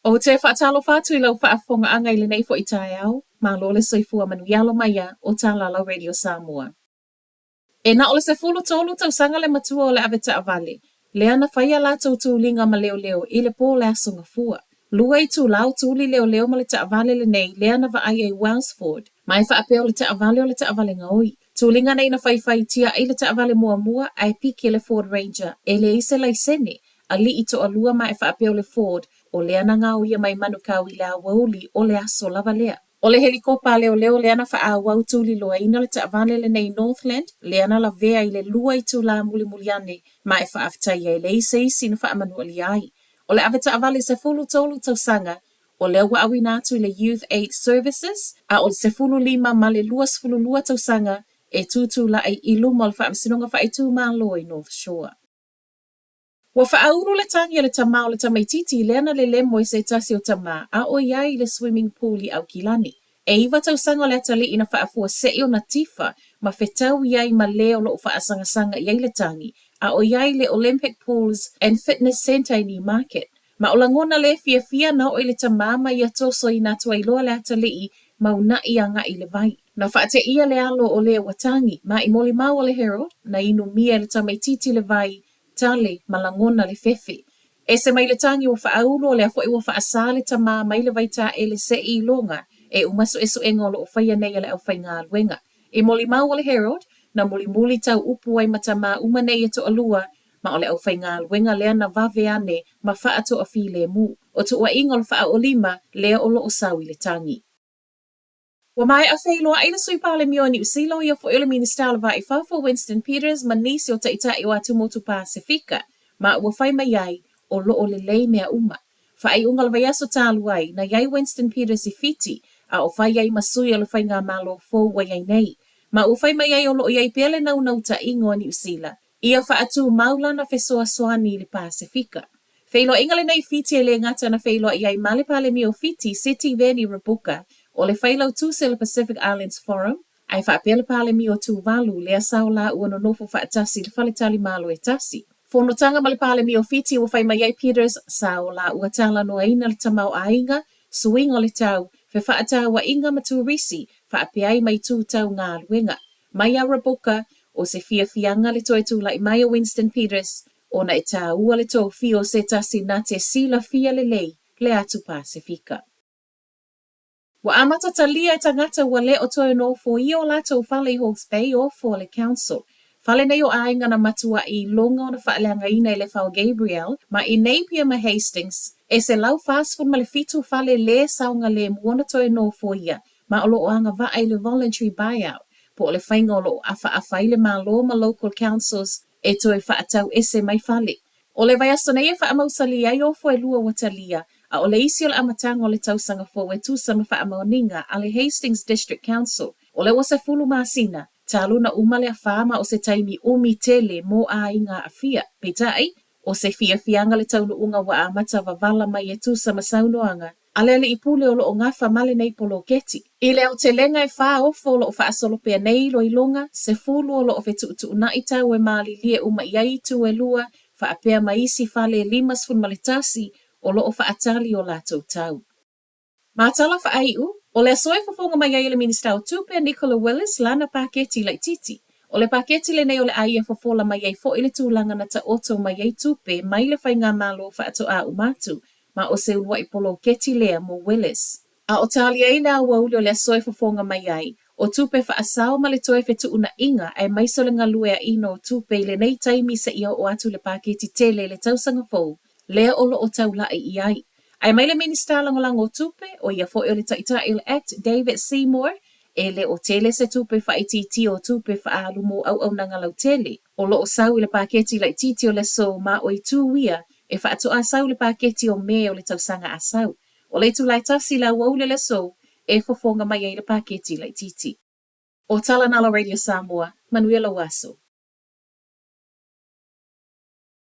Ou te faatalofa atu i lau faafofogaaga i lenei foi taeao, malo le soifua manuia alo mai a o Talalau Radio Samoa. E na o le 13 tausaga le matua o le avetaavale, lea na faia latou tuliga ma leoleo i le po o le Aso Gafua. Lua itula o tuli leoleo ma le taavale lenei lea na vaaia i Wellsford, ma e faapea o le taavale o le taavale gaoi. Tuliga nei na faifai tiai le taavale muamua ae piki le Ford Ranger e leai se laisene, alii toalua ma e faapea o le Ford o lea na gaoia mai Manukau i le aoauli o le aso lava lea. O le helikopa a leoleo lea na faaauau tuliloaina le taavale lenei Northland lea na lavea i le lua itula mulimuli ane ma e faafetaia e leai se isi na faamanualia ai. O le avetaavale 13 tausaga o lea ua auina atu i le Youth Aid Services a o le 15 ma le 22 tausaga e tutulai i luma o le Faamasinoga Faaitumalo i North Shore. Ua faaulu le tagi a le tama o le tamaitiiti lea na lelemo e se tasi o tama a o i ai i le swimming pool i Aukilani. E iwa tausaga o le atalii na faafuasei ona tifa ma fetau i ai ma le o lo o faasagasaga i ai le tagi a o i ai i le Olympic Pools and Fitness Centre i Newmarket. Ma o lagona le fiafia na oo i le tama ma ia tosoina atu ai loa le atalii ma unaʻi agai i le vai. Na faateia le alo o le ua tagi, ma i molimau a le Herald, na inumia e le tamaitiiti le vai, tale, ma lagona le fefe. Ese mai le tagi ua faaulu o lea foi ua faasā le tama mai le vaitaele seʻi iloga e uma suesuega o lo o faia nei e le aufaigaluega. I molimau a le Herald, na mulimuli tau upu ai ma tama uma nei e toalua, ma o le aufaigaluega lea na vave ane ma faatoafilemu. O tuuaiga o le faaolima lea o lo o sau i le tagi. Ua maea feiloai le Sui Palemia o Niu Sila o ia foi o le Minisita o le Va i Fafo Winston Peters ma nisi o taitai o atumotu Pasefika ma ua fai mai ai o lo o lelei mea uma. Faaiuga o le vaiaso talu ai, na i ai Winston Peters i Fiti a o fai ai ma sui o le faigamalo fou ua i ai nei. Ma ua fai mai ai o lo o i ai pea le naunautaiga o Niu Sila ia faatumau lana fesoasoani i le Pasefika. Feiloaiga lenei i Fiti e le gata na feiloai ai ma le Palemia o Fiti, Sitiveni Rabuka, o le Failautusi o le Pacific Islands Forum, ae faapea le Palemia o Tuvalu, lea sa o laua nonofo faatasi i le faletalimalo e tasi. Fonotaga ma le Palemia o Fiti ua fai mai ai Peters sa o laua talanoaina le tamaoaiga, suiga o le tau, fefaatauaiga ma turisi, faapea ai ma itu tau galuega. Mai a Rabuka, o se fiafiaga le toe tulai mai o Winston Peters, ona e tāua le tofia o se tasi na te silafia lelei le atu Pasefika. Ua amata talia e tagata ua le o toe nofoia o latou fale i Hawke's Bay ofo a le Council. Fale nei o aiga na matuaʻi iloga ona faaleagaina i le Fao Gabrielle ma i Napier ma Hastings, e 147 fale lē saogalemu ona toe nofoia ma o lo o agavaa i le voluntary buyout, po o le faiga o lo o afaafa ai le Malo ma local councils e toe faatau ese mai fale. O le vaiaso nei e faamausali ai ofo e lua ua talia, a o le isi o le amataga o le tausaga fou e tusa ma faamaoniga a le Hastings District Council, o lea ua 10 masina, talu na uma le afa ma o se taimi umi tele mo aiga aafia. Peitai, o se fiafiaga le taunuuga ua amata wavala mai e tusa ma saunoaga a le alii pule o lo o gafa ma lenei poloketi. I le aotelega e fa ofo o lo o faasolo pea nei iloiloga, 10 o lo o fetuutuunai tau e malilie uma i ai itu e lua, faapea ma isi fale e 51 o lo o faatali o latou tau. Ma tala faaiu, o le aso e fofoga mai ai e le Minisita o Tupe, Nicola Willis, lana paketi laitiiti. O le paketi lenei o le a ia fofola mai ai foi le tulaga na taoto mai ai tupe mai le faigamalo faatoa uma atu, ma o se uluai poloketi lea mo Willis. A o tali ai le aoauli o le aso e fofoga mai ai, o tupe faasao ma le toe fetuunaiga aemaise o le galueaina o tupe i lenei taimi seia oo atu le paketi tele i le tausaga fou lea o lo o taulai i ai. Ae mai le Minisita Lagolago o Tupe, o ia foi o le Taitai o le Act David Seymour, e le o tele se tupe faaitiitia o tupe faaalu mo auaunaga lautele o lo o sau i le paketi laitiiti o le aso ma o itu ia e faatoa sau le paketi o Me o le tausaga a sau. O le itula e tasi i le aoauli o le aso e fofoga mai ai le paketi laitiiti. O Tala Nalo Radio Samoa, manuia lou aso.